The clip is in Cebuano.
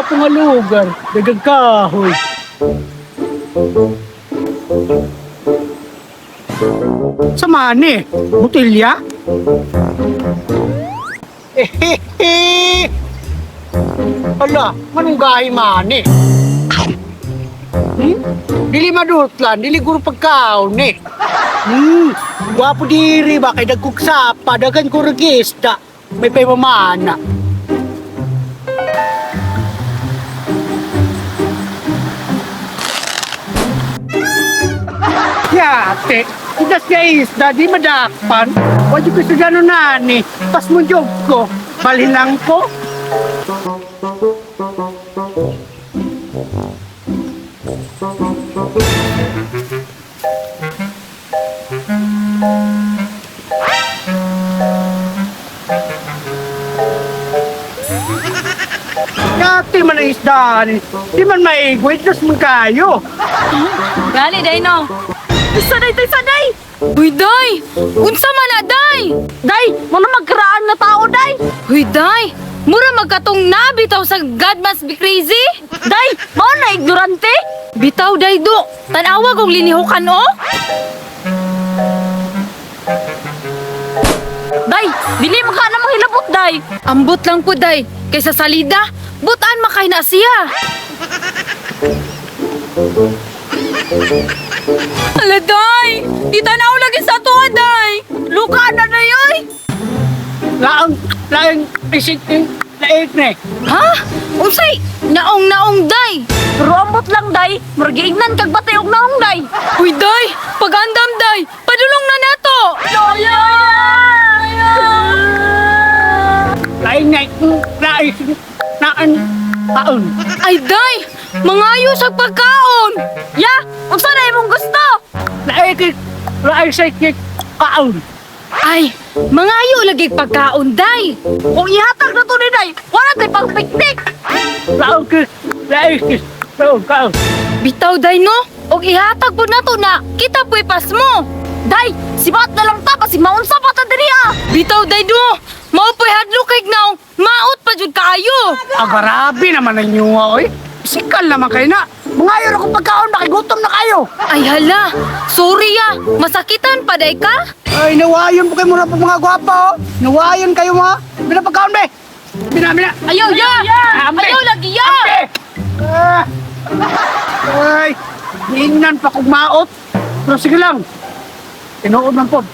Gwapo nga lugar, dagang kahoy. Sa mani, butilya? Ehehe! Ala, manong gahi mani? Hmm? Dili madutlan, dili guro pagkaon eh. Gwapo diri ba kay dagkog sapa, dagan ko regista. May pamamana. Yate, idas nga isda, di madakpan. Wajib ko sa gano'n nani. Pas mo job ko, balhin lang ko. Yate man ang isda ni. Di man maigwit, das man kayo. Gali, day no. Isa day, isa day! Uy, day! Unsa man na, day? Day, muna magkaraan na tao, day! Uy, day! Mura magkatong na bitaw sa God must be crazy? Day, mao na ignorante! Bitaw, day do! Tanawa kong linihukan, oh! Day, dili man ka na manghilabot, day! Ambot lang po, day. Kaysa salida, butan makay na siya. Ala, day! Di tanaw lagi sa tuwa, day! Luka na day, oy! Laang, laang, isik, laig na eh. Ha? Unsay? Naong-naong, day! Pero ambot lang, day! Murgiignan kag batay og naong, day! Uy, day! Pag-andam, day! Padulong na nato! Laing na, laing, naan, taon. Ay, day! Mangayo sa pagkaon! Ya, unsa na imong gusto? Laing, laing sa kaon. Ay, mangayo lagi pagkaon, day! Kung ihatag na to ni day, wala tay pang picnic! Laong, laing, kaon, kaon. Bitaw, day, no? Og ihatag po nato na kita po'y pas mo! Day, sibat na lang ta kasi maunsa pa ta diri ah! Bitaw, day, no! Mao po'y hadlok kay naong, maot pa jud kaayo! Ah, grabe naman ang inyo, oy. Sikal naman kayo na. Mga ayaw na kong pagkaon, nakigutom na kayo. Ay, hala! Sorry, ah! Masakitan pa, day ka? Ay, nawayon po kayo muna po mga gwapa, oh. Nawayon kayo mga. Bina pagkaon, be. Bina, bina. Ayaw, ya! Ambe. Ayaw lagi, ya! Ambe. Ah. Ay, hinan pa kong maot. Pero sige lang. Tinuod man po.